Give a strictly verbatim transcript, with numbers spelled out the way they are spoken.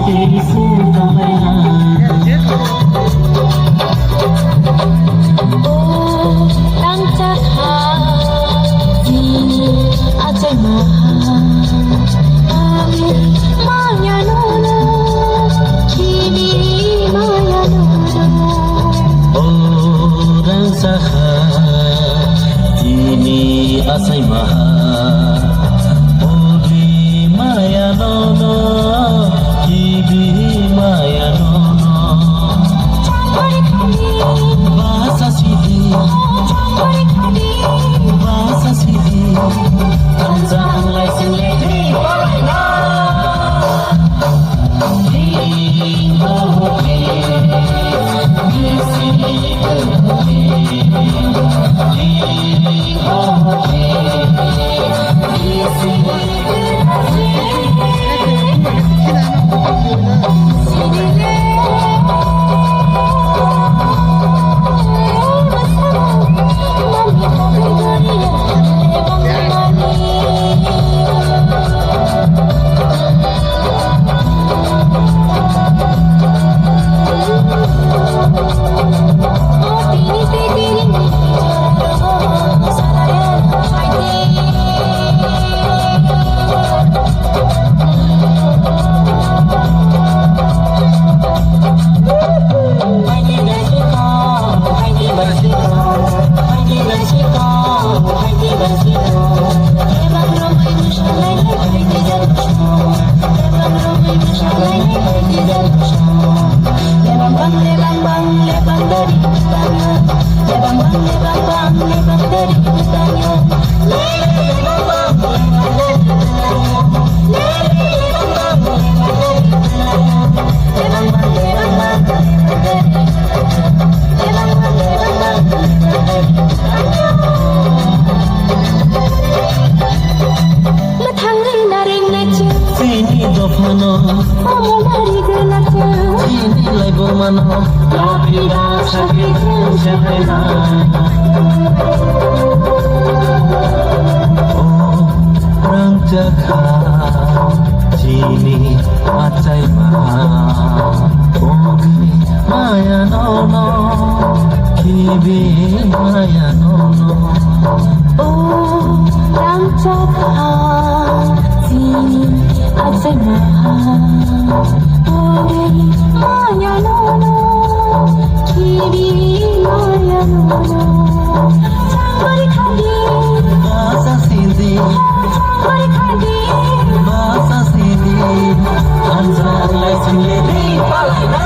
O rangchakha, tini achaima ha. Ogi maya nono, kibi maya nono. Basa sidi, basa sidi. Kanjang lai sing le, hei, palai na. Chini dophano, chini laibumano, o rangchakha, chini achaima, o maya nono, kibi maya nono. O rangchakha, chini achaima, o maya nono, kibi maya nono. Changori khadi, basa sidi, changori khadi, basa sidi. Anjak lai sing le, hei, palai na.